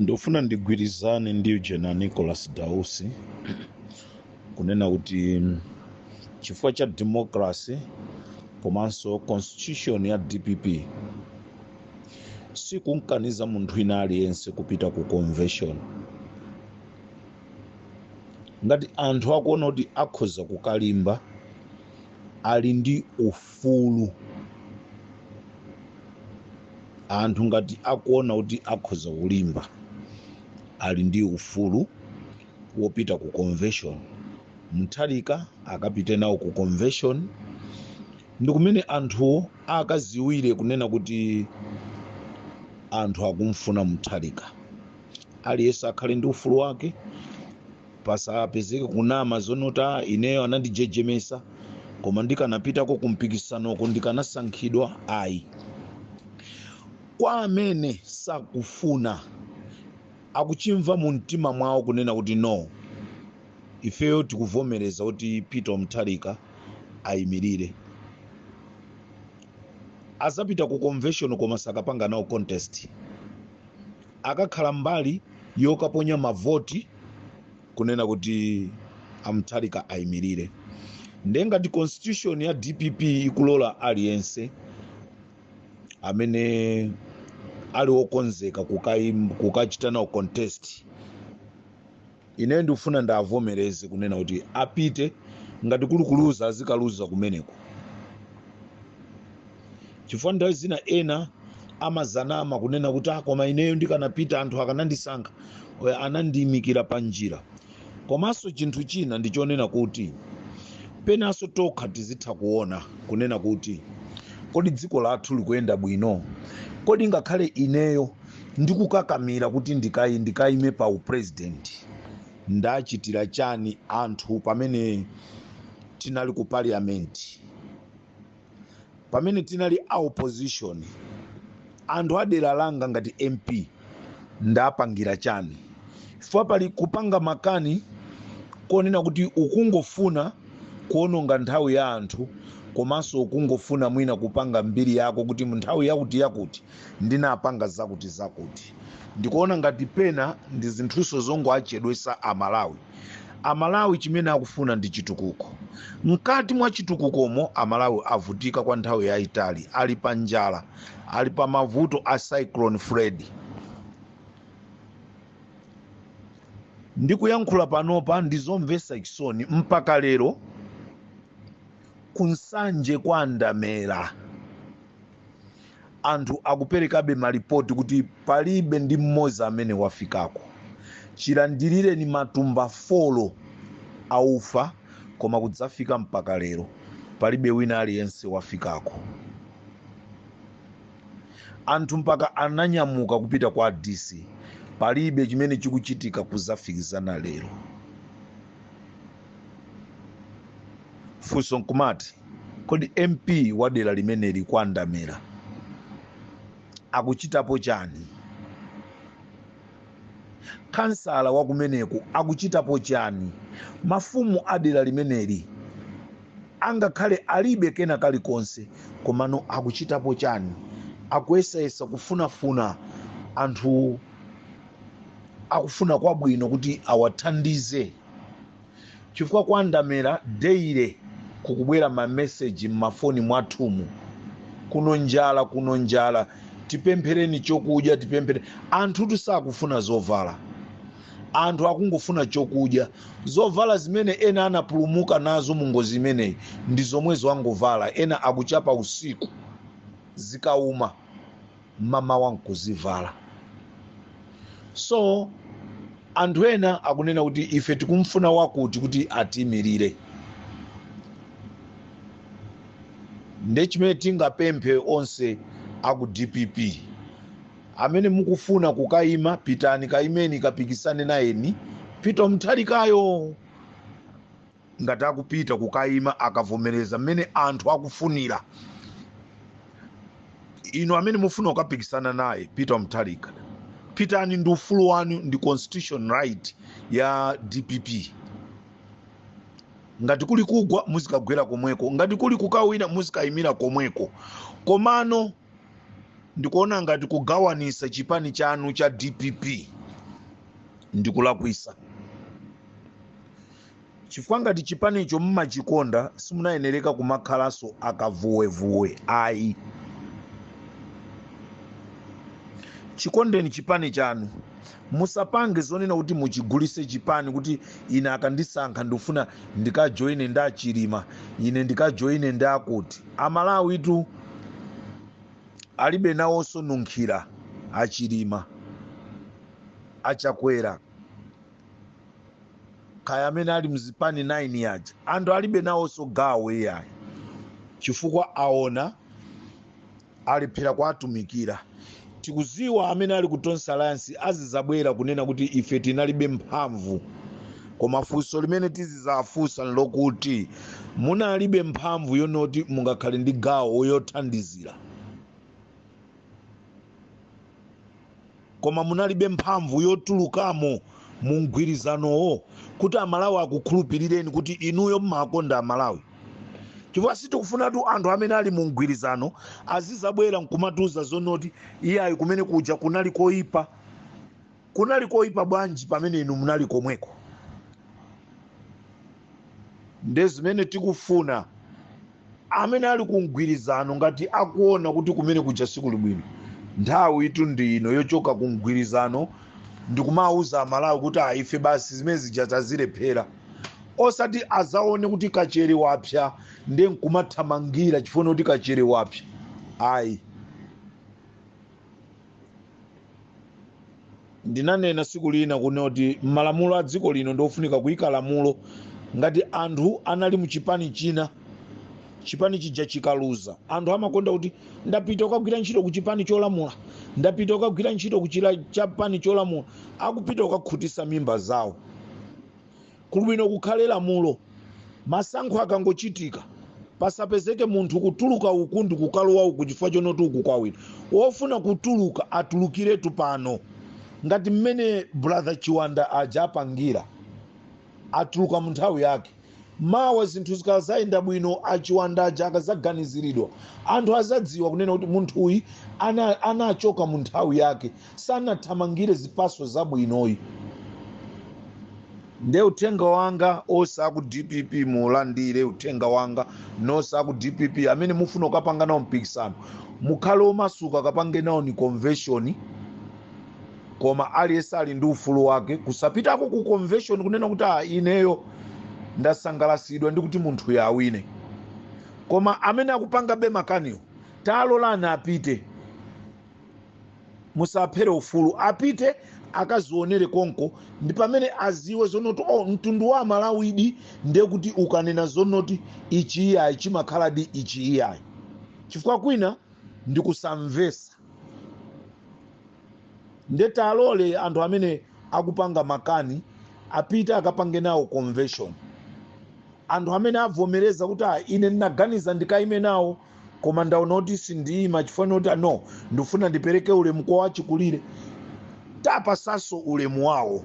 Ndofuna ndigwirizane ndi Jena Nicholas Dausi kunena kuti chifukwa cha democracy komanso constitution ya DPP sikunkaniza munthu wina aliyense kupita ku convention. Ngati anthu akuona kuti akhoza kukalimba, ali ndi ufulu. Anthu ngati akuona kuti akhoza kulimba, ali ndi ufulu wopita ku convention. Mutharika akapite nawo ku convention, ndi kumene anthuwo akaziwire kunena kuti anthu akumfuna Mutharika. Aliyense akhale ndi ufulu wake, pasapezeke kunama zonota ineyo anandijejemesa koma ndikanapitako kumpikisanoko ndikanasankhidwa. Ayi, kwa amene sakufuna, akuchimva mu mtima mwawo kunena kuti no, ifeyo tikuvomereza kuti Peter Mutharika ayimirire, azapita ku convention koma sakapanga nawo contest, akakhala mbali yokaponya mavoti kunena kuti amutharika ayimirire. Ndiye ngati constitution ya DPP ikulola aliyense amene ali wokonzeka kukachita nawo contest, ine ndikufuna ndavomereze kunena kuti apite. Ngati kuli kuluza, azikaluza kumeneko, chifukwa nthawi zina ena amazanama kunena kuti ah, koma ineyo ndikanapita anthu akanandisankha, oya anandiyimikira pa njira. Komanso chinthu china ndichonena kuti penanso tokha tizitha kuona kunena kuti kodi dziko lathu likuyenda bwino? Kodi ngakhale ineyo ndikukakamira kuti ndikayime pa upresident, ndachitira chani anthu pamene tinali ku parliament, pamene tinali a opposition? Anthu adera langa ngati MP ndapangira chani? Chifukwa pali kupanga makani konena kuti ukungofuna kuononga nthawi ya anthu, komanso ukungofuna mwina kupanga mbiri yako kuti mu nthawi yakuti yakuti ndinapanga zakuti zakuti. Ndikuona ngati pena ndi zinthuso zongoachedwesa Amalawi. Amalawi chimene akufuna ndi chitukuko. Mkati mwa chitukukomo Amalawi avutika kwa nthawi yayitali, ali pa njala, ali pa mavuto a Cyclone Freddy. Ndikuyankhula panopa ndizomvetsa chisoni, mpaka lero kunsanje kwa Ndamera anthu akuperekabe malipoti kuti palibe ndi mmodzi amene wafikako. Chilandirireni matumba 4 aufa, koma kudzafika mpaka lero palibe wina aliyense wafikako. Anthu mpaka ananyamuka kupita kwa DC, palibe chimene chikuchitika kuzafikizana lero. Funso nkumati, kodi MP wa dera limeneli kwa Ndamera akuchitapo chani? Kansala wa kumeneku akuchitapo chani? Mafumu a dera limeneli angakhale alibe kena kalikonse, komano akuchitapo chani? Akuyesayesa kufunafuna anthu akufuna kwabwino kuti awathandize, chifukwa kwa Ndamera daily kukubwera mameseji m'mafoni mwathumu, kuno njala, kuno njala, tipemphereni chokudya, tipemphere. Anthu sakufuna zovala, anthu akungofuna chokudya. Zovala zimene ena anapulumuka nazo mu ngozi imeneyi ndi zomwezo angovala. Ena akuchapa usiku, zikauma mamawa nkuzivala. So anthu ena akunena kuti ife tikumfuna wakuti kuti atiyimirire. Nde chimene tingapemphe onse aku DPP amene mukufuna kukayima, pitani kayimeni, kapikisane nayeni Peter Mutharikayo. Ngati akupita kukayima, akavomereza mmene anthu akufunira. Inu amene mufuna kukapikisana naye Peter Mutharika, pitani, ndi ufulu wanu, ndi constitution right ya DPP. Ngati kuli kugwa, muzikagwera komweko, ngati kuli kukawina, muzikayimira komweko. Komano ndikuona ngati kugawanisa chipani chanu cha DPP. Ndikulakwisa, chifukwa ngati chipanicho mmachikonda, simunayenereka kumakhalanso akavuwevuwe, ayi. Chikondeni chipani chanu. Musapange zonena kuti muchigulise chipani, kuti ine akandisankha ndikufuna ndikajoine ndi aChilima, ine ndikajoine ndi akuti. Amalawi tu alibe nawonso nunkhira. AChilima, aChakwera, kaya amene ali mzipani 9 yaja, anthu alibe nawonso gawo iyayi, chifukwa aona alephera kuatumikira. Tikuziwa amene ali ku Tonse Alliance azizabwera kunena kuti ife tinalibe mphamvu, koma funso limene tizizafunsa nlokuti munalibe mphamvu yonoti mungakhale ndi gawo yothandizira, koma munalibe mphamvu yotulukamo mu mgwirizanowo kuti Amalawi akukhulupirireni kuti inuyo mmakonda Amalawi? Chifukwa sitikufunatu anthu amene ali mu mgwirizano azizabwera nkumatiuza zonoti iyayi, kumene kuja kunali koyipa. Kunali koyipa bwanji pamene inu munali komweko? Nde zimene tikufuna, amene ali ku mgwirizano ngati akuona kuti kumene kuja sikuli bwino, nthawi itu ndi ino yochoka ku mgwirizano ndikumawuza Amalawi kuti ah, ife basi zimene zija tazilephera, osati azaone kuti kachere wapsa nde nkumathamangira chifukwa kuti kachere wapsa, ayi. Ndinanena siku lina kunoti malamulo a dziko lino ndiofunika kuyika lamulo: ngati anthu anali muchipani china, chipani chija chikaluza, anthu amakonda kuti ndapita kukagwira ntchito ku chipani cholamula, ndapita kukagwira ntchito ku chipani cholamula, akupita kukakhutisa mimba zawo. Kuli bwino kukhale lamulo, masankho akangochitika pasapezeke munthu kutuluka uku ndi kukalowa uku chifukwa chonoti uku kwawina. Wofuna kutuluka atulukiretu pano, ngati mmene Brother Chiwanda aja apangira, atuluka mu nthawi yake. Mawa zinthu zikazayenda bwino, aChiwanda aja akazaganiziridwa, anthu azadziwa kunena kuti munthuyi anachoka mu nthawi yake, sanathamangire zipaso zabwinoyi. Nde uthenga wanga, onse aku DPP mulandire uthenga wanga. Nonse aku DPP amene mufuna kukapanga nawo mpikisano, mukhale omasuka, kapange nawo ni convention. Koma aliyense ali ndi ufulu wake kusapitako ku convention, kunena kuti ah, ineyo ndasangalasidwa ndi kuti munthu awine. Koma amene akupangabe makaniwo, talolani apite, musaphere ufulu, apite akazionere konko. Ndi pamene aziwe zonoti oh, mtundu wa Amalawidi ndiye kuti ukanena zonoti ichi iyayi, chimakhaladi ichi iyayi, chifukwa kwina ndikusamvesa. Ndetalole anthu amene akupanga makani apite akapange nawo convention. Anthu amene avomereza kuti ah, ine ndinaganiza ndikayime nawo, koma ndaona kuti sindiyima chifukwa kuti no, ndifuna ndipereke ulemu kwa wachikulire, tapasanso ulemu wawo.